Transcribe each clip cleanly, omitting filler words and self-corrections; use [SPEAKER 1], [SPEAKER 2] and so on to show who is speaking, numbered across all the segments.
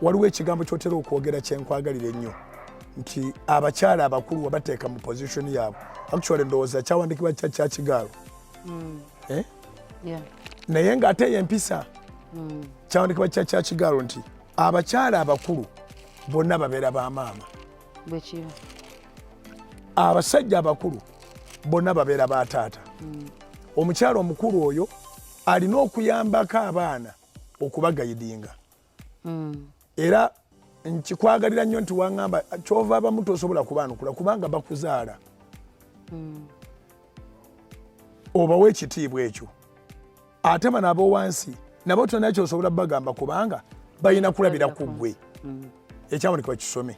[SPEAKER 1] Waliwo ekigambo kyotera okwogera kyenkwagalira ennyo nti abakyala abakulu wabateeka mu position yaabwe. Actually, ndowooza kyawandikibwa kya kyakigaalo. Eh?
[SPEAKER 2] Yeah.
[SPEAKER 1] Naye ng'ate eyo empisa kyawandikibwa kya kyakigaalo nti abakyala abakulu bonna babeera bamaama.
[SPEAKER 2] Bwekiba.
[SPEAKER 1] Abasajja abakulu bonna babeera bataata. Omukyala omukulu oyo alina okuyambako abaana okubaguidinga. Era nkikwagalira nnyo nti waŋŋamba kyova abamu tosobola kubaanukula kubanga bakuzaala, obawa ekitiibwa ekyo. Ate bano ab'owansi nabo tolina kyosobola bagamba kubanga balina kulabira ku ggwe. Ekyawandikibwa kisome.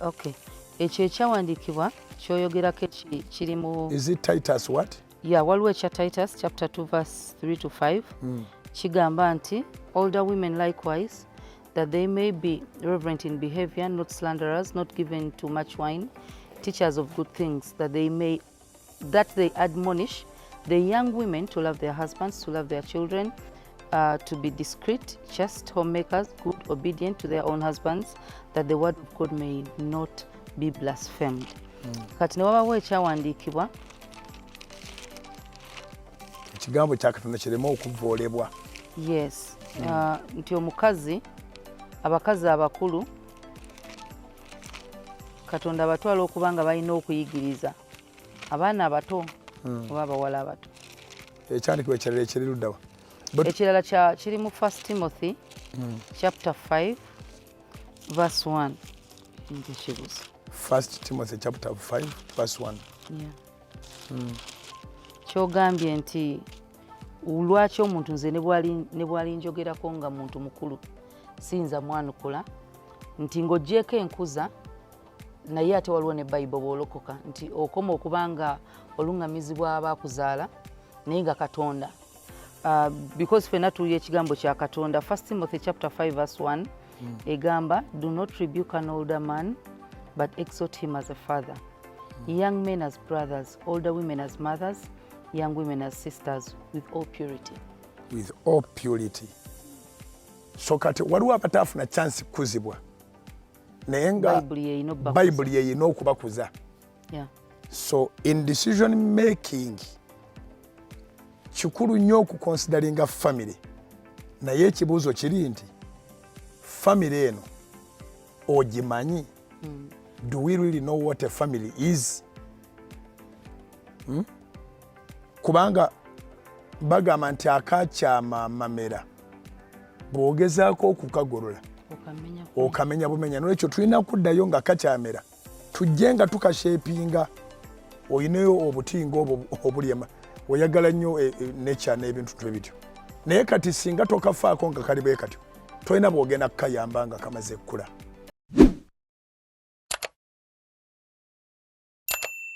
[SPEAKER 2] Okay, ekyo ekyawandiikibwa kyoyogerako kiri mu
[SPEAKER 1] Is it Titus what?
[SPEAKER 2] Ya, waliwo ekya Titus chapter 2 verse 3 to 5. Kigamba nti, "Older women likewise, that they may be reverent in behavior, not slanderers, not given to much wine, teachers of good things, that they admonish the young women to love their husbands, to love their children, to be discreet, chaste, homemakers, good, obedient to their own husbands, that the word of God may not be blasphemed." Kati ne wabawo ekyawandiikibwa
[SPEAKER 1] ekigambo kya Katonda kireme okuvoolebwa.
[SPEAKER 2] Yes, nti omukazi, abakazi abakulu Katonda abatwala okuba nga balina okuyigiriza abaana abato oba abawala abato.
[SPEAKER 1] Ekyandikibwa ekirala ekiri luddawa?
[SPEAKER 2] Ekirala kiri mu First Timothy chapter 5 verse 1, nkikibuzo.
[SPEAKER 1] First Timothy chapter 5 verse 1.
[SPEAKER 2] Yeah. Kyogambye nti lwaki omuntu nze ne bwali njogerako nga muntu mukulu siyinza mwanukula, nti ng'ogyeko enkuza, naye ate waliwo ne Bayibuli bw'olokoka nti okoma okuba nga oluŋŋamizibwa abakuzaala, naye nga Katonda, because ffenna tuwulira ekigambo kya Katonda. First Timothy chapter 5 verse 1 egamba, "Do not rebuke an older man, but exhort him as a father, young men as brothers, older women as mothers, young women as sisters, with all purity."
[SPEAKER 1] With all purity. So kati waliwo abataafuna chance kukuzibwa, naye nga
[SPEAKER 2] Bayibuli yeyina obbakuza.
[SPEAKER 1] Bayibuli yeyina okubakuza. So in decision making kikulu nnyo okuconsideringa family, naye ekibuuzo kiri nti family eno ogimanyi? Do we really know what a family is? Kubanga bagamba nti akakyama amamera bw'ogezaako okukagolola
[SPEAKER 2] okamenya.
[SPEAKER 1] Okamenya bumenya. Nolwekyo tulina kuddayo nga kakyamera, tujje nga tukashapinga. Oyinayo obutinga obwo obuli oyagala nnyo nature n'ebintu twe bityo, naye kati singa tokafaako nga kali bwe katyo, tolina bwogenda kukayamba nga kamaze kkula.